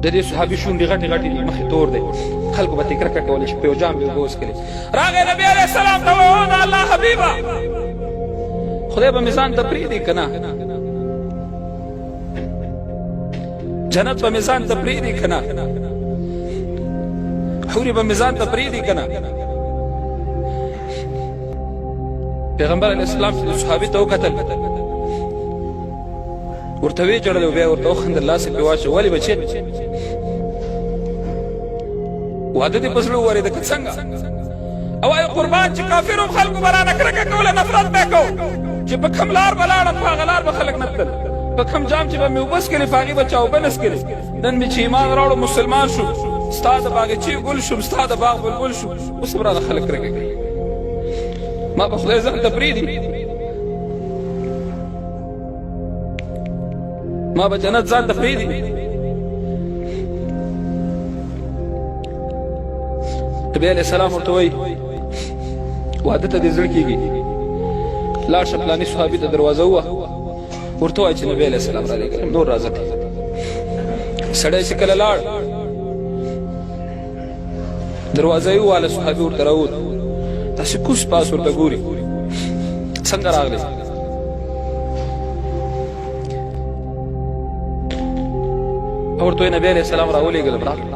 د دې صحابي شونډې غټې غټې دي، مخ یې تور دی، خلکو به ترې کرکه کوله چې په یو جام به یې اوبه وڅښلې. راغی نبي علیه السلام ته وایي، او د الله حبیبه، خدای به مې ځان ته پرېږدي که نه؟ جنت به مې ځان ته پرېږدي که نه؟ حورې به مې ځان ته پرېږدي که نه؟ پیغمبر علیه السلام چې صحابي ته وکتل، ورته ویې ژړل او بیا ورته وخندل، لاس یې پرې واچو، ولې بچې واده دې په زړه وورېده که څنګه؟ او ای قربان چې کافرو خلکو به رانه کرکه کوله، نفرت به یې کو، چې په کوم لار به لاړم په هغه لار به خلک نه تلل، په کوم جام چې به مې اوبه څښلې په هغې به چا اوبه نه څښلې. نن مې چې ایمان راوړو مسلمان شو، ستا د باغچې ګل شوم، ستا د باغ بلبل شو، اوس هم رانه خلک کرکه کوي، ما به خدای ځان ته پرېږدي؟ ما به جنت ځان ته پرېږدي؟ نبی علیه السلام ورته وایي، واده ته دې زړه کېږي، لاړ شه پلاني صحابي ته دروازه ووهه، ورته وایه چې نبی علیه السلام را لېږلی، نور راځه. دی سړی چې کله لاړ دروازه یې وواله، صحابي ورته راووت، داسې کوز پاس ورته ګوري، څنګه راغلی؟ ورته نبی علیه السلام راولېږلم، راغلی.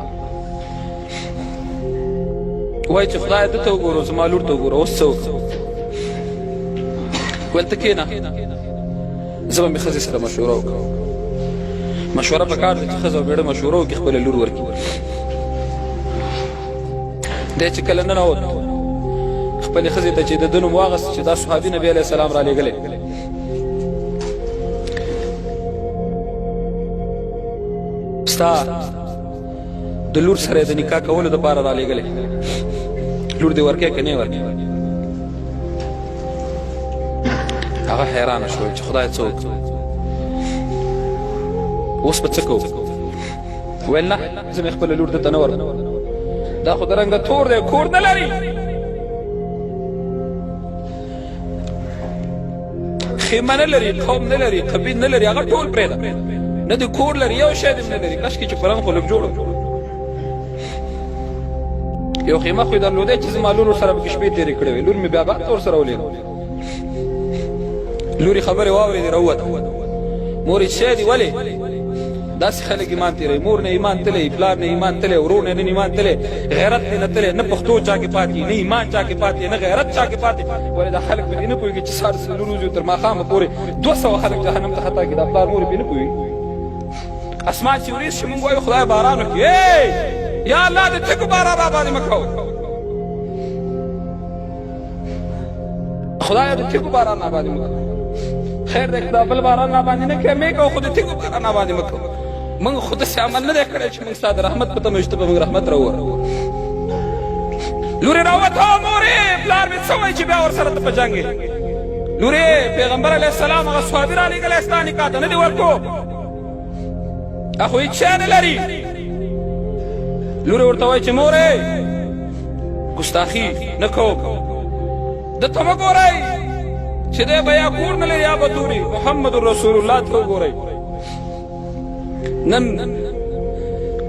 وایي چې خدای ده ته وګوره، زما لور ته وګوره، اوس څه وکړم؟ ویل ته کښېنه، زه به مې ښځې سره مشوره وکړم. مشوره په کار ده چې ښځه او مېړه مشوره وکړي، خپله لور ورکړي. دی چې کله ننوت خپلې ښځې ته چې د ده نوم واخیست چې دا صحابي نبي علیه السلام را لېږلی، ستا د لور سره د نکاح کولو دپاره را لېږلی، لور دې ورکې که نه ورکې؟ هغه حیرانه شو چې خدای څوک، اوس به څه کوو؟ ویل نه، زه مې خپله لور ده ته نه ورکوم، دا خو د رنګه تور دی، کور نه لري، خیمه نه لري، قوم نه لري، قبیل نه لري، هغه ټول پرېږده، نه د کور لري، یو شی دې نه لري. کاشکې چې په رنګ خو لږ جوړ یو خیمه خو یې درلوده چې زما لور ورسره پکې شپې تېرې کړې وې، لور مې بیا بعد ورسره ولېده. لوري خبرې واورېدې، راووته، مور یې څه دي، ولې داسې خلک ایمان تېروي؟ مور نه ایمان تللی، پلار نه ایمان تللی، ورور نه نن ایمان تللی، غیرت نه نه تللی، نه پښتو چا کې پاتې، نه ایمان چا کې پاتې، نه غیرت چا کې پاتې. ولې دا خلک په دې نه پوهېږي چې سهار څلور ورځې تر ماښامه پورې 200 خلک جهنم ته خطا کړي، دا پلار مور پرې نه پوهېږي. اسمان چې ورېځ شي، موږ وایو خدای باران وکړي، یا الله د تږو باران را باندې مه کوه، خدای د تیګو باران را باندې مکو. خیر دی، دا بل باران را باندې نه کوي، مې کو، خو د تیګو باران را باندې مکو. موږ خو داسې عمل نه دی کړی چې موږ ستا د رحمت په تمه یو چې ته به موږ رحمت راووره. لورې راوته، مورې پلار مې څه وایي چې بیا ورسره ته په جنګ یې؟ لورې پیغمبر علیه السلام هغه صحابي رالیږلی ستا نکاح ته، نه دې ورکو، خو هیڅ شی نه لري. لورې ورته وایي چې مورې ګستاخي نه کوم، ده ته مه ګورئ چې دی به یا کور نه لري یا به توري، محمد رسول الله ته وګورئ. نن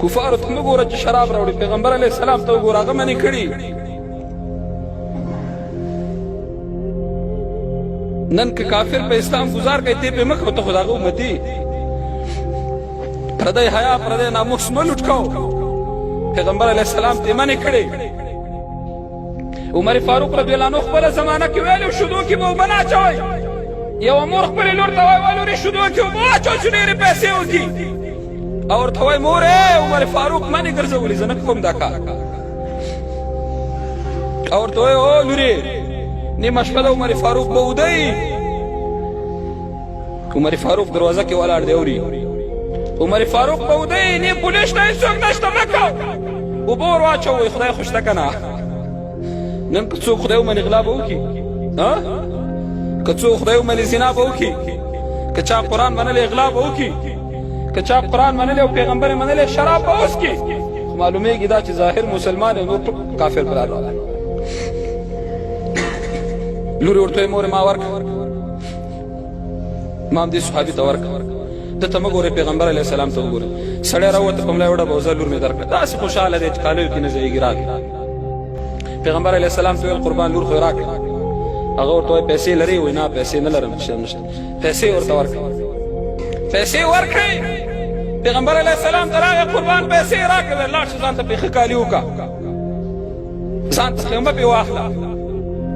کفارو ته مه ګوره چې شراب راوړي، پیغمبر علیه السلام ته وګوره، هغه منې کړي. نن که کافر په اسلام گزار کوي، ته په مخ ته خو د هغه امتي، پردی حیا پردی ناموس مه لوټ کوو. پیغمبر علیه السلام ته منې کړې. عمر فاروق رضی الله عنه خپله زمانه کې ویلي، شودو کې به اوبه نه اچوئ. یوه مور خپلې لور ته وایي، ولورې شودو کې اوبه واچوه چې ډېرې پیسې وکړي، او ورته وایي مورې عمر فاروق منې ګرځولي، زه نه کوم دا کار. او ورته وایي او لورې نیمه شپه ده، عمر فاروق به وده وي. عمر فاروق دروازه کې ولاړ دی، اوري عمر فاروق به وده وي، نه پولیس شته، هېڅوک نشته، مه کوه، اوبه ور واچوئ، خدای خو شته که نه؟ نن که څوک خدای ومني غلا به وکړي، ها که څوک خدای ومني زنا به وکړي، که چا قرآن منلی غلا به وکړي، که چا قرآن منلی او پیغمبر منلی شراب به وڅکي. خو معلومیږي دا چې ظاهر مسلمان نور ټول کافر پلار. لوري ورته مور ما ورک، ما هم دې صحابي ته ورک. ده ته مه ګورئ، پیغمبر علیه السلام ته وګورئ. سړی راووته، په ملا یې وډبه، زه لور مې درکړه. داسې خوشحاله دی چې کالیو کې نه ځایېږي. راغی پیغمبر علیه السلام ته ویل، قربان لور خو یې راکړه. هغه ورته وایي، پیسې لرې؟ وایي، نه پیسې نه لرم، څه نشته. پیسې ورته ورکړې، پیسې ورکړې. پیغمبر علیه السلام ته راغی، قربان پیسې راکړې، لاړ شه ځان ته پرې ښه کالي وکړه، ځان ته خیمه پې واخله،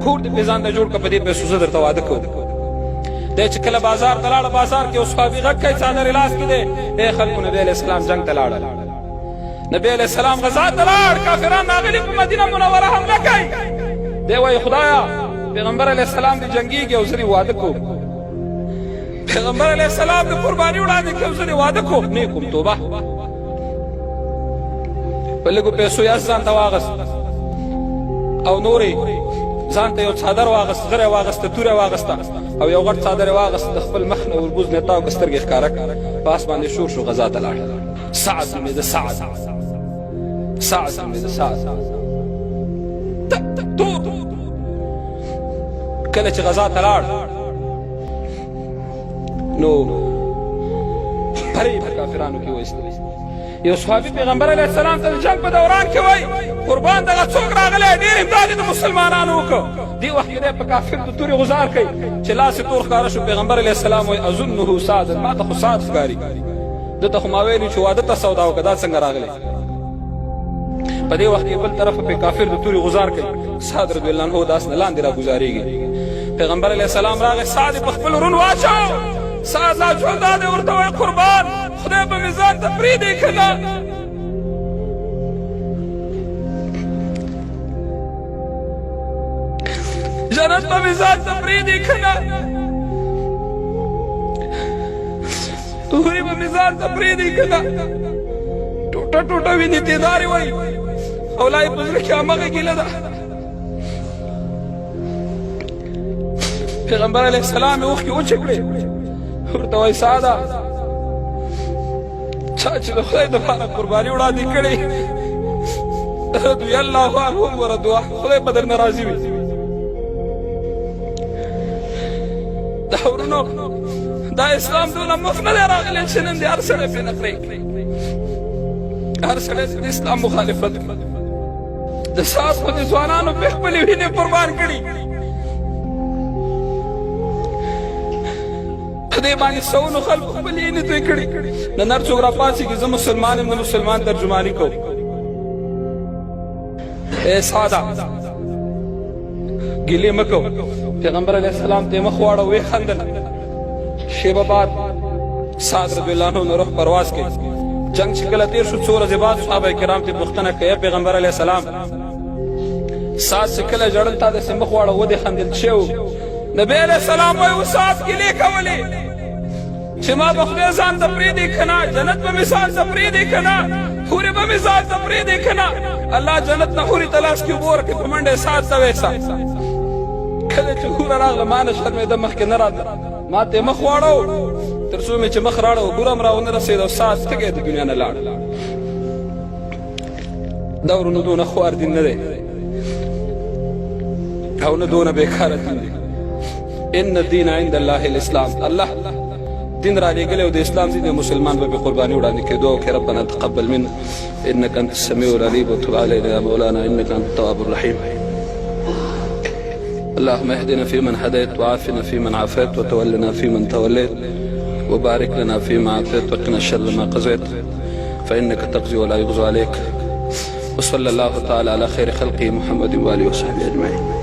کور دې پې ځان ته جوړ کړه، په دې پیسو زه درته واده کوم. دی چې کله بازار ته لاړه، بازار کې یو صحابي غږ کوي، څادر یې لاس کې دی، ای خلکو، نبي علیه السلام جنګ ته لاړل، نبي علیه السلام غزا ته لاړ، کافران راغلي په مدینه منوره حمله کوي. دی وایي، خدایا پیغمبر علیه السلام دې جنګېږي او زه دې واده کوم، پیغمبر علیه السلام د قرباني وړاندې کوم، زه دې واده کوم، نه کوم، توبه. په لږو پیسو یې ځان ته واغست او نورې ځان ته یو څادر واغست، غره واغسته، توره واغسته او یو غټ څادر یې واغست، د خپل مخ نه وربوز نه تاو که سترګې ښکاره کړه، په اس باندې شور شو، غزا ته لاړ. سعد نومېده، سعد، سعد نومېده، سعد تور. کله چې غزا ته لاړ نو پرې په کافرانو کې وایستل. یو صحابي پیغمبر علیه السلام ته د جنګ په دوران کې وایي، قربان دغه څوک راغلی، ډېر امداد یې د مسلمانانو وکړ. دې وخت کې دی په کافر د تورې غزار کوي، چې لاس یې تور ښکاره شو. پیغمبر علیه السلام وایي، اظنه سعد، ما ته خو سعد ښکاري، ده ته خو ما ویلي چې واده ته سودا وکړه، دا څنګه راغلی؟ په دې وخت کې بل طرف په کافر د تورې غزار کوي، سعد رضی الله عنه داس نه لاندې را گزارېږي. پیغمبر علیه السلام راغی، سعد په خپل ورون واچو، سعد لا ژوند دی، ورته وایي، قربان خدای به مې ځان ته پرېږدي که نه؟ جنت به مې ځان ته پرېږدي که نه؟ هورې به مې ځان ته پرېږدي که نه؟ ټوټه ټوټه وینې تېدارې وایي او لا یې په زړه کې همغه ګیله ده. پیغمبر علیه السلام یې اوښکې وچې کړې، ورته وایي، ساده چا چې د خدای دپاره قرباني وړاندې کړې، رضی الله عنهم ورضوا، خدای به درنه راضي وي. دا ورونو، دا اسلام دونه مفت نه دی راغلی چې نن دې هر سړی پرې نخرې کوي، هر سړی د اسلام مخالفت کوي. د ساز خو د ځوانانو په خپلې وینې قربان کړي، په دې باندې سوونو خلکو خپلې وینې توی کړي. نن هر څوک راپاڅېږي، زه مسلمان یم، د مسلمان ترجماني کوم. ای ساده ګیلې مه کوه. پیغمبر علیه السلام ته مخ واړه، ویې خندل. شېبه بعد سعد رضی الله عنه روح پرواز کوي. جنگ چې کله تیر شو، څو ورځې بعد صحابه کرام ته پوښتنه کوي، پیغمبر علیه السلام سعد چې کله ژړل تا داسې مخ واړه، ودې خندل، چې نبی علیه السلام وایي، سعد ګیلې کولې چې ما به خدای ځان ته پرېږدي که نه، جنت به مې ځان ته پرېږدي که نه، حورې به مې ځان ته پرېږدي که نه. الله جنت نه حورې ته لاس کې اوبه ورکړې، په منډه یې سعد ته ویسه. کله چې حوره راغله، ما نه شرمېده، مخکې نه راته، ما ته یې مخ واړو، تر څو مې چې مخ راړو حوره هم راونه رسېده او سعد تږی د دنیا نه لاړ. دا ورونو دونه خوار دین نه دی او نه دونه بېکاره دین دی. ان الدین عند الله الاسلام. الله دین را لېږلی او د اسلام دین مسلمان به قرباني وړاندې کوي. دعا وکړئ، ربنا تقبل منا انك انت السميع العليم وتب علينا يا مولانا انك انت التواب الرحيم. اللهم اهدنا فيمن هديت وعافنا فيمن عافيت وتولنا فيمن توليت وبارك لنا فيما اعطيت وقنا شر ما قضيت، فإنك تقضي ولا يقضى عليك. وصلى الله تعالى على خير خلقه محمد وآله وصحبه أجمعين.